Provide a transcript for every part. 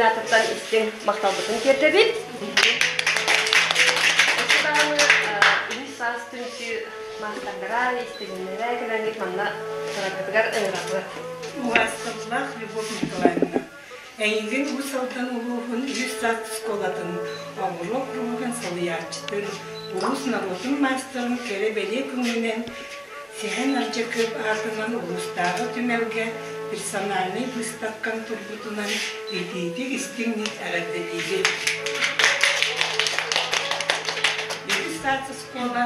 аатыттан истиҥ махталбытын тиэрдэбит. Өссө даҕаны үһүс саас түмсүү маастардара, истигиннэрэ кэлэҥҥит манна тураргытыгар ыҥырабыт. Убаастабыллаах Любовь Николаевна, эйигин Уус Алдан улууһун үһүс саас оскуолатын оҕуруо куруһугун салайааччытын, улуус норуотун маастарын кэрэ-бэлиэ күҥҥүнэн Сэһэн Ардьакыап аатынан улуустааҕы түмэлгэ персональнай быыстапкаҥ турбутунан итиитик истиҥник эҕэрдэлиибит. Үһүс саас оскуола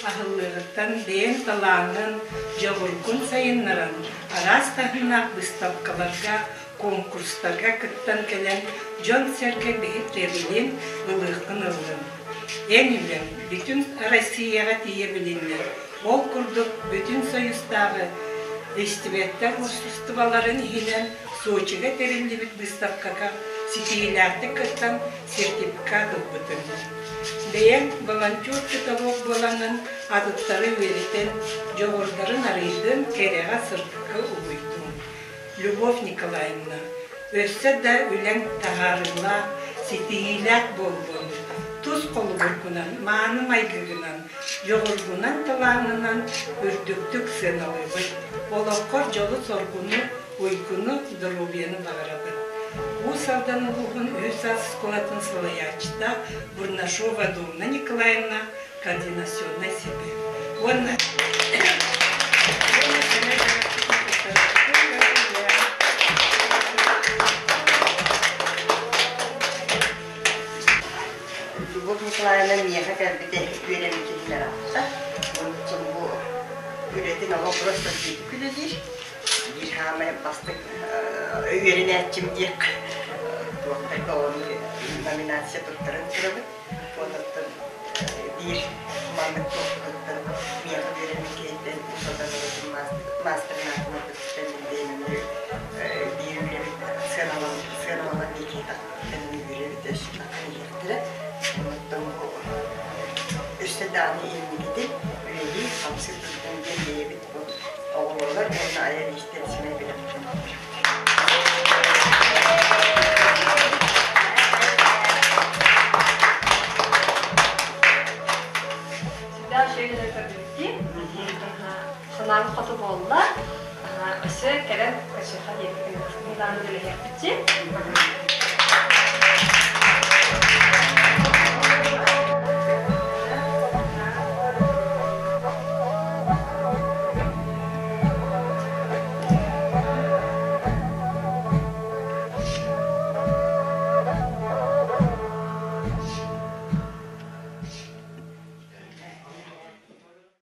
аһыллыаҕыттан бэйэҥ талааҥҥын, дьоҕургун сайыннаран, араас таһымнаах быыстапкаларга, конкурстарга кыттан кэлэн дьон-сэргэ биһирэбилин ылыаххын ыллыҥ. Эн үлэҥ бүтүн Россияҕа тиийэ билиннэ. Ол курдук Бүтүн Союзтааҕы бэстибээллэр уопсастыбаларын иһинэн Сочига тэриллибит быыстапкаҕа ситиһиилээхтик кыттан сертификат ылбытым. Бэйэҥ волонтер-педагог буолаҥҥын атыттары үөрэтэн, дьоҕурдарын арыйдыҥ, кэрэҕэ-сырдыкка угуйдуҥ. Любовь Николаевна, өссө да үлэҥ таһаарыылаах, ситиһиилээх буоллун. Тус холобургунан, мааны майгыгынан, дьоҕургунан, талааҥҥынан үрдүктүк сыаналыыбыт. Олоххор дьолу-соргуну, уйгуну, доруобуйаны баҕарабыт. Уус Алдан улууһун үһүс саас оскуолатын салайааччыта Бурнашова Домна Николаевна координационнай сүбэ уонна Любовь Николаевна миэхэ кэлбитэ үөрэммитин аахта. Онтон бу үлэтин олох просто үлэлиир. Биир хаамай бастык үөрэнээччим диэх туохтарга ону номинация туттаран турабыт. Онтон биир маннык туохпутуттан миэхэ үөрэммит киһиттэн Усатан маастарын аатынан туттан бэйэм биир үлэбит сыаналан сыаналанан диэки тахтан үөрэбит өссө таххан иһиэхтэрэ. Онтон бу өссө даҕаны инникитин үлэлии хамсыы турдун диэн бэйэбит бу оҕолоргор уонна айар иистэн сэмэй бэлэхтэн Сүрдээх үчүгэй гына көрдүбүт Санаам хоту буолла. Өссө кэлэн көрсүөххэ диэбитин даҕаны үлэһиэхпит.